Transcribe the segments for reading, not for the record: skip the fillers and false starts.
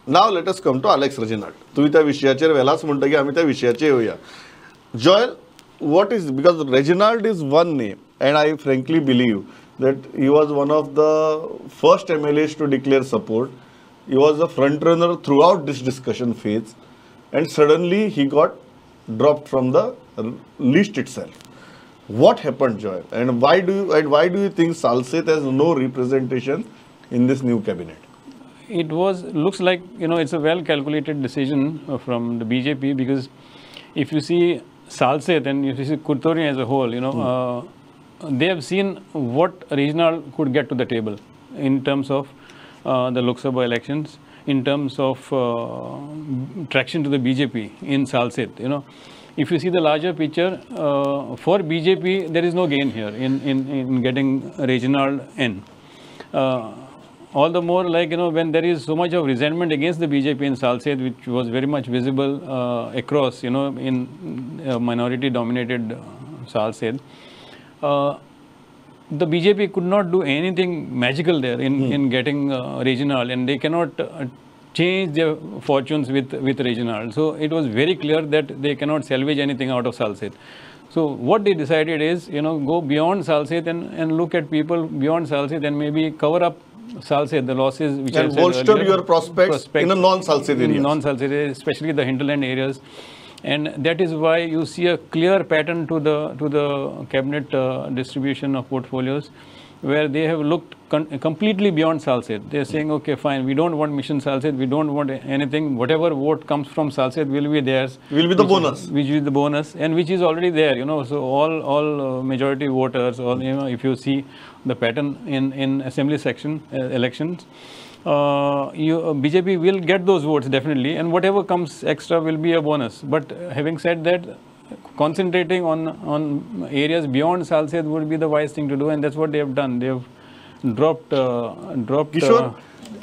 Now let us come to Alex Reginald. तुवें त्या विशयाचेर वेलाच म्हणटकीर आमी त्या विशयाचेर येवया. Joel, what is, because Reginald is one name and I frankly believe that he was one of the first MLAs to declare support. He was a front runner throughout this discussion phase and suddenly he got dropped from the list itself. What happened, Joel? And why do you think Salcete has no representation in this new cabinet? It was, looks like, you know, it's a well calculated decision from the BJP, because if you see Salcete and if you see Curtorim as a whole, you know, they have seen what Reginald could get to the table in terms of the Lok Sabha elections, in terms of traction to the BJP in Salcete. You know, if you see the larger picture, for BJP there is no gain here in getting Reginald in. All the more, like, you know, when there is so much of resentment against the BJP in Salcete, which was very much visible across, you know, in minority dominated Salcete, the BJP could not do anything magical there in getting Reginald, and they cannot change their fortunes with Reginald. So it was very clear that they cannot salvage anything out of Salcete. So what they decided is, you know, go beyond Salcete and look at people beyond Salcete and maybe cover up Salcete, the losses which and bolster earlier, your prospects in the non-Salcete areas. Non-Salcete areas, especially the hinterland areas. And that is why you see a clear pattern to the cabinet distribution of portfolios, where they have looked completely beyond Salcete. They are saying, okay, fine, we don't want Mission Salcete, we don't want anything. Whatever vote comes from Salcete will be theirs. Will be the bonus. Which is the bonus, and which is already there, you know. So all majority voters, all, you know, if you see the pattern in assembly section elections, BJP will get those votes definitely, and whatever comes extra will be a bonus. But having said that, concentrating on areas beyond Salcete would be the wise thing to do, and that's what they have done. They have dropped. Kishore,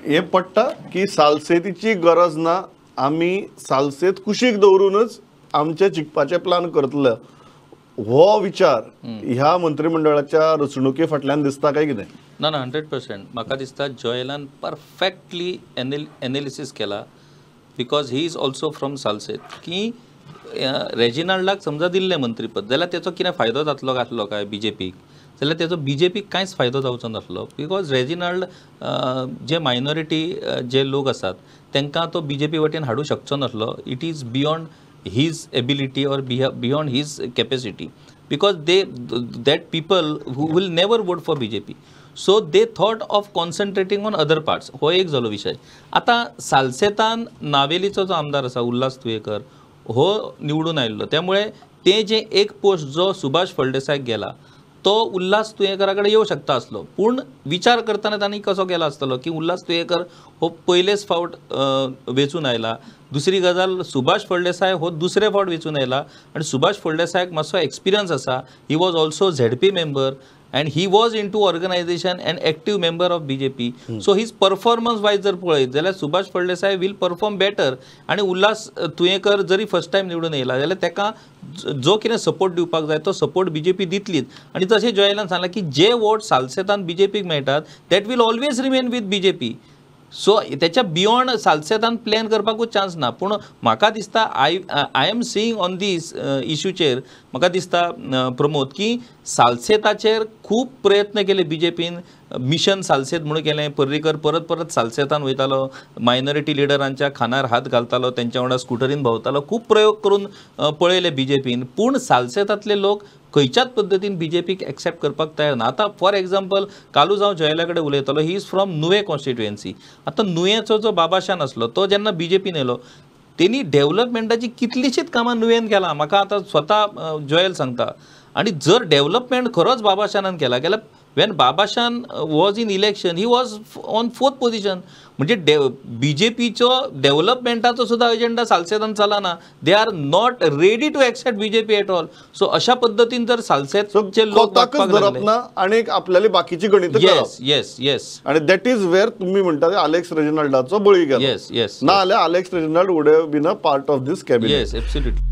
हे पट्टा की सालसेतीची गरज ना, आमी सालसेत कुशीक दवरूनच आमचे जिखपाचे plan करतले, हो विचार ह्या मंत्रिमंडळाच्या रचणुके फाटल्यान दिसता काय कितें? ना ना, 100%. म्हाका दिसता जॉयलान परफेक्टली एनालिसीस केला, because he is also from Salcete, की रेजिनाल्डाक समजा दिल्लें मंत्रीपद जाल्यार तेचो कितें फायदो जातलो आसलो काय बीजेपीक, जाल्यार तेचो बीजेपीक कांयच फायदो जावचो नासलो, because Reginald जे मायनॉरिटी जे लोक आसात तांकां तो बीजेपी वटेन हाडूंक शकचो नासलो. It is beyond his ability or beyond his capacity, because they that people who will never vote for BJP. So they thought of concentrating on other parts. हो एक जालो विशय. आतां सालसेतान नावेलीचो जो आमदार आसा उल्हास तुयेकर हो निवडून आयिल्लो, त्यामुळे ते जे एक पोस्ट जो सुभाष फळदेसायक गेला तो उल्हास तुयेकरा कडेन येवं शकता आसलो, पूण विचार करतना तांणी कसो केला आसतलो की उल्हास तुयेकर हो पयलेच फावट वेंचून आयला, दुसरी गजाल सुभाष फळदेसाय हो दुसरे फावट वेंचून आयला आनी सुभाष फळदेसायाक मातसो एक्सपिरियन्स आसा. He was also ZP member and he was into organization and active member of BJP. So his performance wise जर पळयत जाल्यार Subhash Phaldesai will perform better. आनी उल्हास तुयेकर जरी फर्स्ट टायम निवडून येयला जाल्यार ताका जो कितें सपोर्ट दिवपाक जाय तो सपोर्ट बीजेपी दितलीच. आनी तशें जॉयलान सांगलां की जे वोट सालसेतान बीजेपीक मेळटात that will always remain with BJP. So त्याच्या बियोंड सालसेतान प्लॅन करपाकूच चान्स ना. पूण म्हाका दिसता I am seeing on these इशूचेर म्हाका दिसता प्रमोद की सालसेताचेर खूब प्रयत्न केले बीजेपीन. मिशन सालसेत म्हणून केलें, पर्रीकर परत परत सालसेतान वयतालो, मायनॉरिटी लिडरांच्या खानार हात घालतालो, तेंच्या वांगडा स्कुटरीन भोंवतालो, खूब प्रयोग करून पळयले बीजेपीन. पूण सालसेतांतले लोक खंयच्याच पद्दतीन बीजेपीक एक्सेप्ट करपाक तयार ना. आतां फॉर एग्जाम्पल कालूच हांव जॉयला कडेन उलयतालो, he is from Nuvem constituency. आतां नुवेंचो जो बाबाशान आसलो तो जेन्ना बीजेपीन येयलो तेणी डेव्हलपमेंटाची कितलीशीच कामां नुवेन केलां. म्हाका आतां स्वता जॉयल सांगता. आनी जर डेव्हलपमेंट खरोच बाबाशानान केला जाल्यार when Babashan was in election he was on 4th position. म्हणजे बीजेपीचो डेव्हलपमेंटाचो सुद्दां एजेंडा सालसेतान चलना. They are not ready to accept BJP at all. So अशा पद्दतीन जर सालसेतचे लोक धरप ना आनी आपल्याले बाकीची गणित येस येस येस आनी that is where तुमी म्हणटा आलेक्स रेजिनाल्डाचो बळी गेलो. येस येस ना जाल्यार Alex Reginald would have been a part of this cabinet. Yes, absolutely.